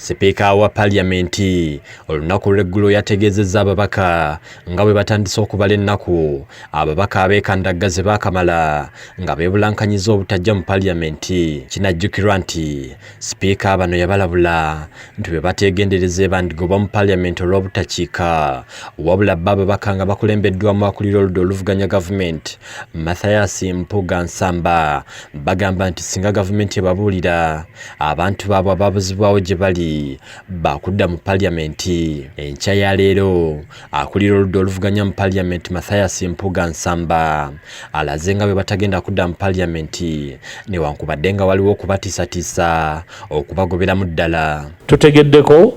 Sipiika wa Paliyamenti olunaku lw'eggulo yategeezezza ababaka nga bwe batandise okubala ennaku ababaka abeekandagga ze baakamala nga beebulankanyiza obutajja mu Paliyamenti. Kinajjukirwa nti Sipiika bano yabalabula nti bwe bateegendereza bandigobwa mu Paliyamenti olw'obutakiika. Wabula bo ababaka nga bakulembeddwamu akulira oludda oluvuganya gavumenti Mathias Mpuuga Nsamba bagamba nti singa gavumenti ebabuulira abantu baabwe ababuzibwawo gye bali baakudda mu Paliyamenti. Enkya ya leero akulira oludda oluvuganya mu Paliyamenti Mathias Mpuuga Nsamba alaze nga bwe batagenda kudda mu Paliyamenti newankubadde nga waliwo okubatiisatiisa okubagoberamu ddala. Tutegeddeko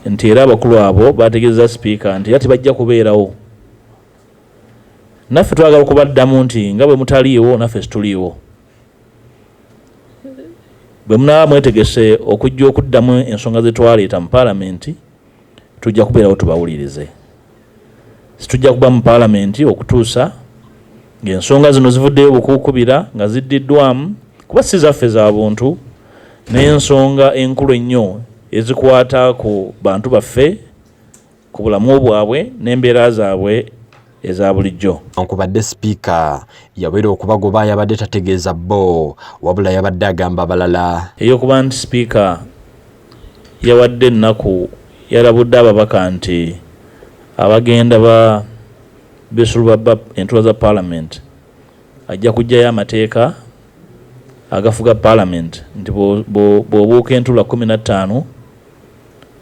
nti era abakulu abo bategeezezza sipiika nti era tebajja kubeerawo. Naffe twagala okubaddamu nti nga bwe mutaliiwo naffe situliiwo. Bwe munaaba mwetegese okujja okuddamu ensonga ze twaleeta mu Palamenti, tujja kubeerawo tubawulirize. Situjja kuba mu Palamenti okutuusa ng'ensonga zino zivuddeyo bukuukubira nga ziddiddwamu, kuba si zaffe za buntu, n'ensonga enkulu ennyo ezikwata ku bantu baffe, ku bulamu bwabwe n'embeera zaabwe eza bulijjo. Newankubadde sipiika yawera okubagoba yabadde tategeeza bo, wabula yabadde agamba balala. Ey'okuba nti sipiika yawadde ennaku yalabudde ababaka nti abagenda ba besulubabba entuula za Palamenti ajja kuggyayo amateeka agafuga Palamenti nti bw'obuuka entuula 15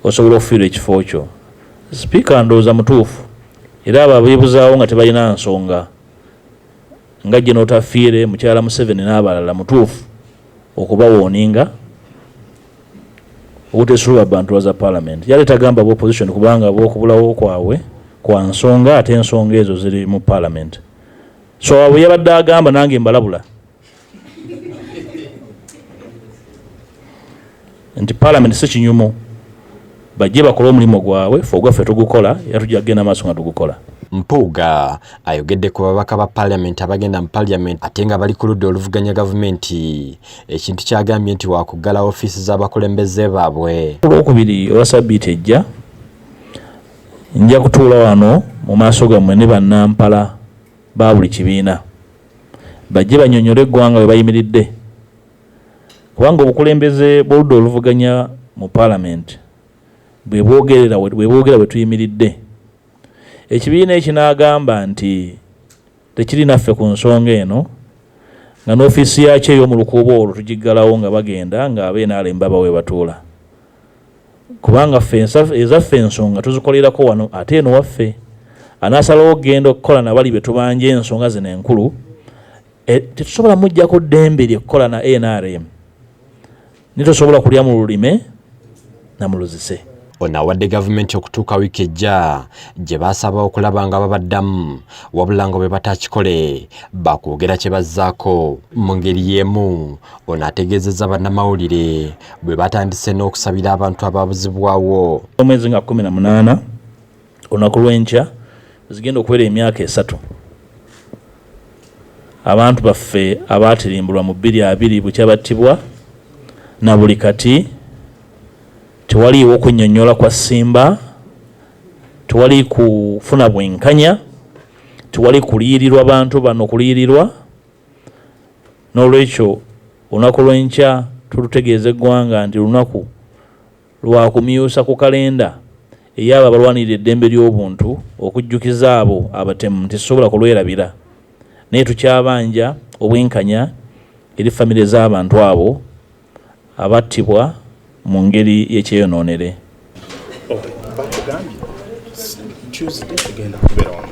osobola okufiirwa ekifo kyo. Sipiika ndowooza mutuufu era abo abeebuzaawo nga tebalina nsonga nga Gen. Otafiire, Mukyala Museveni n'abalala mutuufu okubawooninga obuteesulubabba ntuula za Palamenti. Yali tagamba ba opposition kubanga bo okubulawo kwabwe kwa nsonga ate ensonga ezo ziri mu Palamenti. So abo yabadde agamba nange mbalabula nti Palamenti si kinyumo, bajje bakole omulimu gwabwe, ffe ogwaffe tugukola era tujja kugenda maaso nga tugukola. Mpuuga ayogedde ku babaka ba Palamenti abagenda mu Palamenti ate nga bali ku ludda oluvuganya gavumenti, ekintu ky'agambye nti waakuggala ofiisi z'abakulembeze baabwe. Ku Lwokubiri olwa sabbiiti ejja nja kutuula wano mu maaso gammwe ne bannampala ba buli kibiina bajje bannyonnyole eggwanga we bayimiridde kubanga obukulembeze bw'oludda oluvuganya mu Palamenti bwe bwogerera we tuyimiridde. Ekibiina ekinaagamba nti tekiri naffe ku nsonga eno nga n'ofiisi yaakyo ey'omu lukuubo olwo tugiggalawo nga bagenda nga aba NRM baba we batuula kubanga ffe ezaffe ensonga tuzikolerako wano ate eno waffe anaasalawo okugenda okukola nabali be tubanja ensonga zino enkulu tetusobola muggyako ddembe lye kukola na NRM naye tosobola kulya mu lulime na mu luzise. Ono awadde gavumenti okutuuka wiiki ejja gye baasaba okulaba nga babaddamu wabula nga bwe bataakikole baakwogera kye bazzaako. Mu ngeri y'emu ono ategeezezza bannamawulire bwe batandise n'okusabira abantu abaabuzibwawo. Omwezi nga 18 olunaku lw'enkya zigenda okuwera emyaka 3 abantu baffe abaatirimbulwa mu 2020 bukya battibwa na buli kati tewaliiwo kunnyonnyola kwa ssimba, tewali kufuna bwenkanya, tewali kuliyirirwa bantu bano kuliyirirwa. N'olwekyo olunaku lw'enkya tulutegeeza eggwanga nti lunaku lwa kumyusa ku kalenda ey'abo abalwanirira eddembe ly'obuntu okujjukiza abo abatemu nti sisobola kulwerabira naye tukyabanja obwenkanya eri famire z'abantu abo abattibwa mu ngeri y'ekyeyonoonere. Bakugambye Tuesday tugenda kubeera wano.